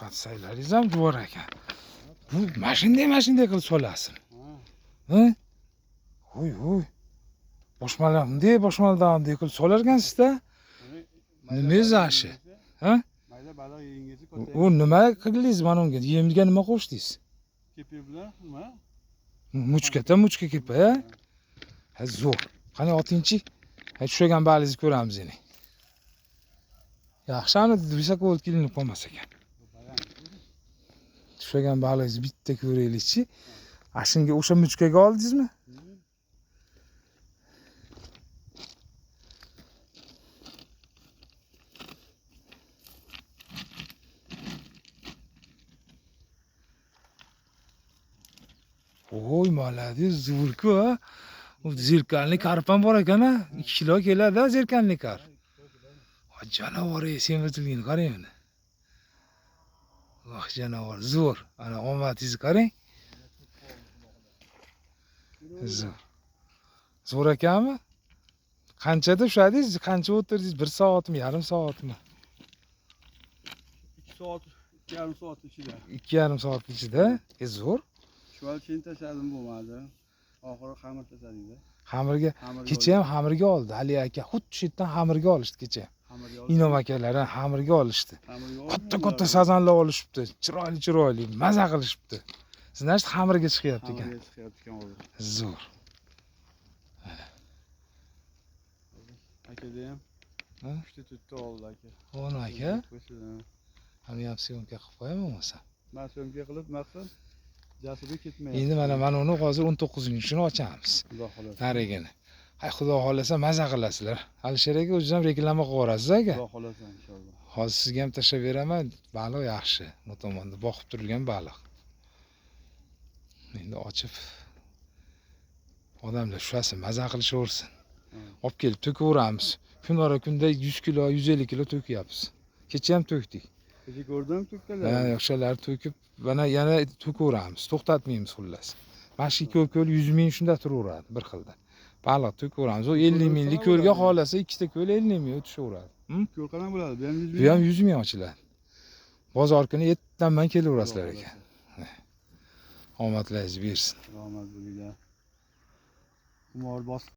Podsaylaringiz ham zo'r ekan. Bu mashinday mashinday qilib solasiz. Ha. Ha? Voy voy. Boshmaldan bunday boshmaldan bunday qilib solar ekansizda. Mayda Nima baliq zashi? yengisi- Ha? Mayda baliq yengisi katta. U nima qildingiz mana unga? Yemga nima qo'shdingiz? Kepir bilan nima? Muchkata muchka kepa, ha? Ha, zo'r. Qani otingchi? Ha, tushagan balingizni ko'ramiz endi. Yaxshi, ani высоко ilinib qolmas ekan. Tushagan balingizni bitta ko'raylikchi. Shunga o'sha muchkaga oldingizmi? Voy, молодец, zo'r-ku, ha. U зеркальный karp ham bor ekan, ha. 2 kilo keladi, ha, зеркальный karp. Voy, jonivor, ey, semirtirgin, qarang uni. Voh, jonivor, zo'r. Ana omadingizni qarang. Zo'r. Zo'r ekanmi? Qanchada ushladingiz? Qancha o'tirdingiz? 1 soatmi, yarim soatmi? 2 soat, 2,5 soat ichida. 2,5 soat ichida. E, zo'r. Chuval chin tashladim bo'lmadi. Oxiri xamir tashladik-da. Xamirga Xamirga kecha ham xamirga oldi Ali aka. Xuddi shu yerdan xamirga olishdi kecha. Xamirga oldi. Inom akalar ham xamirga olishdi. Xamirga oldi. Katta katta sazanlar olishibdi. Chiroyli chiroyli, maza qilishibdi. Значит, xamirga chiqyapti ekan. Xamirga chiqyapti ekan hozir. Zo'r. Akada ham Ha? 3 ta 4 ta oldi aka. Uni aka, Qo'shildi. hamma ham съёмка qilib qo'yaman bo'lmasa. Man съёмка qilib maqsad Jasurbek ketmayapti. Endi mana uni hozir 19-shini ochamiz. Xudo xohlasa. Narigini. Hay, xudo xohlasa maza qilasizlar. Alisher aka, o'zingiz ham reklama qilib yuborasiz aka. Xudo xohlasa inshaalloh. Hozir sizga ham tashlab beraman. Baliq yaxshi. Bu tomonda boqib turilgan baliq. Endi ochib odamlar ushlasin, maza qilishaversin. Olib kelib to'kaveramiz. Kun ora kunda 100 kilo, 150 kilo to'kyapmiz. Kecha ham to'kdik. Kecha ko'rdim to'kkanlar. Ha, o'shalarni to'kib, mana yana to'kaveramiz. To'xtatmaymiz xullas. Mana shu ikki ko'l 100 ming shunda turaveradi bir xilda. Baliq to'kaveramiz. U 50 minglik ko'lga xohlasa ikkita ko'l 50 ming o'tishaveradi. Ko'l qanaqa bo'ladi? Bu ham 100 ming. Bu ham 100 ming ochiladi. Bozor kuni ertaman kelaverasizlar ekan. Omadlaringiz bersin. Rahmat bo'linglar. Xumor bosib